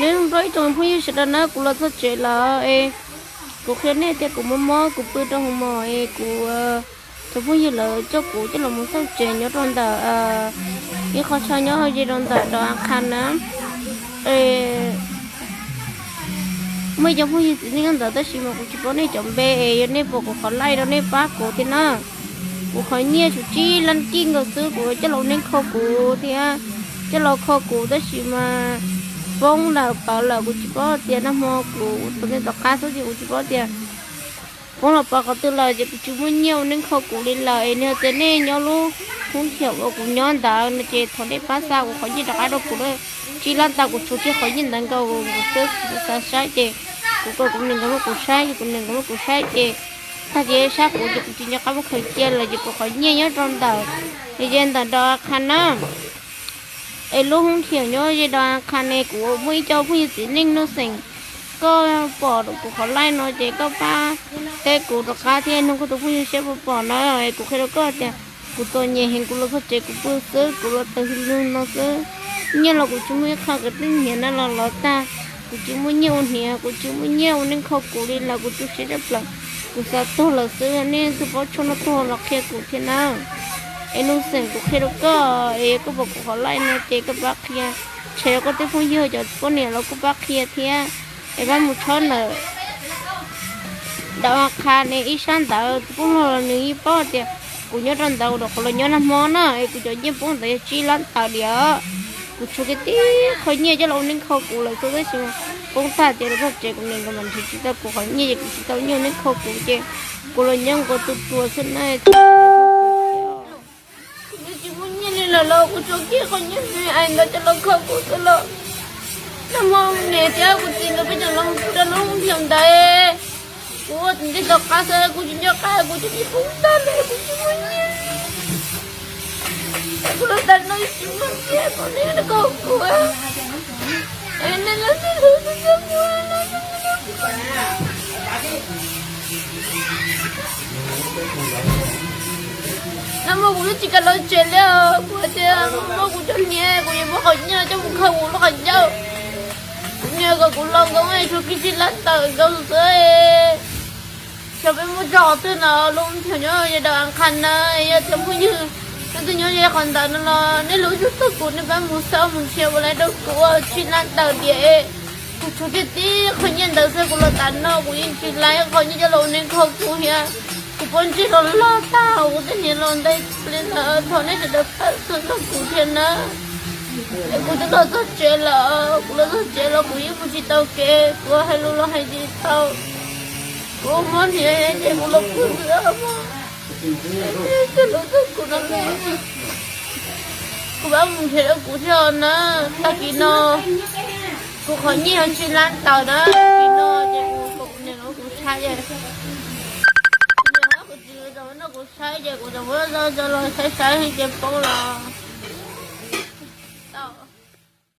Nyob zoo rau ib tsoom phooj ywg sawv daws na, kuv los txog tsev lawm es kuv qhia nej tias kuv mob mob kuv pw rau hoo mos es kuv, tsoom phooj ywg lawv coj kuv coj los mus xauj tsev nyob rau ntawm ib qho chaw nyob ze rau ntawm dov a qha na. Muaj ib co phooj ywg txiv neej nyob ntawd tab sis mas kuv tsis paub nej cov npe es yog nej pom kuv qhov live rau nej pab kuv thiab na. Kuv qhov nyiaj tshuav tsib lab kij nkaus xwb, kuv coj los ua neej kho kuv thiab, coj los kho kuv tab sis mas poob lawm pawv lawm, kuv tsis paub tias nag hmo kuv tau tej tom qab xwb ces kuv tsis paub tias poob los pawv qhov twg lawm ces kuv tsis muaj nyiaj ua neej kho kuv li lawm es nws tias nej nyob lub hoob thiam uas kuv nyob ntawd no ces thov nej pab xa kuv qhov nyiaj rov qab rau kuv. Tsib lab tawm kuv tshuav kiag qhov nyiaj ntawd nkaus xwb, kuv xav saib ces kuv kom kuv niam nkawd muab kuv saib, kuv niam nkawd muab kuv saib ces tag ces sab kuv ces kuv tsis nco qab muab khaws cia lawm ces kuv qhov nyiaj nyob rau ntawm, ze ntawm dov a qha na. Es lub hoob thiam nyob ze dov a qha ne kuv muaj ib co phooj ywg txiv neej nuj xeem, koj pom kuv qhov live no ces koj pab teb kuv rov qab thiab nug koj tus phooj ywg saib puas pom na. Es kuv qhia rau koj tias kuv txom nyem heev, kuv los txog tsev kuv pw xwb, kuv los tawm hws lug no xwb. Nyiaj los kuv tsis muaj ib qho, kwv tij hniav na los los tag, kuv tsis muaj nyiaj ua hniav, kuv tsis muaj nyiaj ua neej kho kuv li lawm, kuv tu siab tshaj plaws. Kuv xav tuag lawm xwb, nej twb paub tshuaj noj tuag los qhia kuv thiab na. Es nuj xeem, kuv qhia rau koj es koj pom kuv qhov live no ces koj pab qhia, ntshe yog koj tej phooj ywg cov poj niam los kuj pab qhia thiab. Es pab mus tshawb ntawm dov a qha ne ib sab ntawd, tus poj ntxoog los nws yeej paub tias kuv nyob rau ntawd, kuv rau qhov los nyob nag hmo na es kuv cov nyiaj poob ntawd yog tsib lab tawm diam. Kuv tshuav kiag tib qho nyiaj coj los ua neej kho kuv lawm xwb tab sis poob tag ces los txog tsev kuv niam nkawd mam nrhiav tsis tau kuv qhov nyiaj ces kuv tsis tau nyiaj ua neej kho kuv ces kuv los nyob nkaus tu tuas xwb na. Kuv tsis muaj nyiaj li lawm los kuv tshuav kiag qhov nyiaj me ais ntawd coj los kho kuv xwb los. Nag hmo niam thiab kuv txiv nkawd peb tseem los pw rau lub hoob thiam ntawd, kuv ua tus ntsej tom qab xwb kuv tsis nco qab kuv cov nyiaj poob tag lawm kuv tsis muaj nyiaj. Kuv los tas no tsis muaj nyiaj kom nej kho kuv. Es nej leej twg hlub xwb xwb kuv no. Nag hmo kuv twb tsis kam los tsev li os, kuv hais tias muab kuv cov hniav kuv yuav muab qhov nyiaj coj mus kho kuv lub qhov ncauj. Kuv niam kom kuv los nkaus tshuav kiag tsib lab tawm nkaus xwb. Xyov peb muab tso qhov twg no, lub thiam nyob ze dov a qha na, yog tias phooj ywg leej twg nyob ze qhov ntawd no los nej hlub tshaj tawm kuv nej pab mus xauj mus nrhiav ua laiv rau kuv tsib lab tawm diam. Kuv tshuav kiag tib qho nyiaj ntawd xwb kuv los tas no kuv yeej tsis laiv qhov nyiaj coj los ua neej kho kuv thiab. Kuv pob ntseg los loj tag, kuv tej hniav los ntev li ntawd, thov nej sawv daws pab txhawb nrog kuv thiab na. Es kuv twb los txog tsev lawm, kuv los txog tsev los kuv yeej mus tsis tau kev, kuv hais lus los hais tsis tau. Kuv mob hniav ces kuv los pw xwb os mog. Coj los txog kuv no, kuv pab mus nrhiav rau kuv thiab na. Tag kis no kuv qhov nyiaj yog tsib lab tawm na, tag kis no ces kuv, kuv niam los kuv saib ces, kuv niam kuv txiv no kuv saib ces kuv tseem muab coj los saib saib ces poob los.